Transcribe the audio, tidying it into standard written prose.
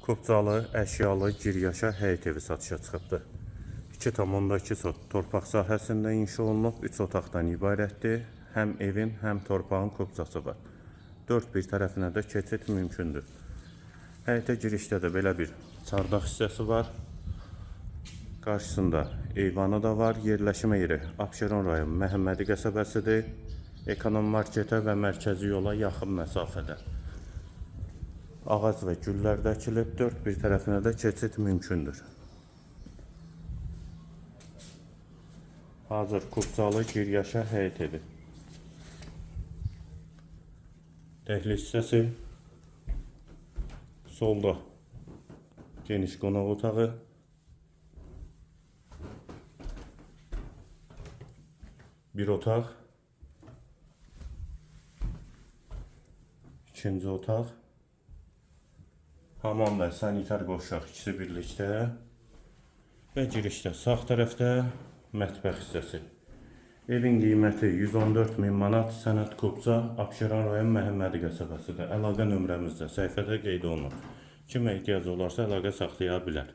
Kupcalı, əşyalı, gir-yaşa həyət evi satışa çıxıbdır. 2,2 sot torpaq sahəsində inşa olunub, 3 otaqdan ibarətdir. Həm evin, həm torpağın kupcası var. Dörd bir tərəfinə də keçid mümkündür. Həyətə girişdə də belə bir çardaq hissəsi var. Qarşısında eyvanı da var. Yerləşmə yeri Abşeron rayon Məhəmmədi qəsəbəsidir. Ekonom marketə və mərkəzi yola yaxın məsafədə. Ağac və güllər də əkilib, dörd bir tərəfinə də keçid mümkündür. Hazır kupcalı gir-yaşa həyət evi. Dəhliz hissəsi solda geniş qonaq otağı. Bir otaq. İkinci otaq. Hamam və sanitar qovşaq ikisi birlikdə. Və girişdə sağ tərəfdə mətbəx hissəsi. Evin qiyməti 114 min manat, sənəd Kubca, Abşeron rayon Məhəmmədi qəsəbəsidir. Əlaqə nömrəmiz də səhifədə qeyd olunub. Kimə ehtiyac olarsa əlaqə saxlaya bilər.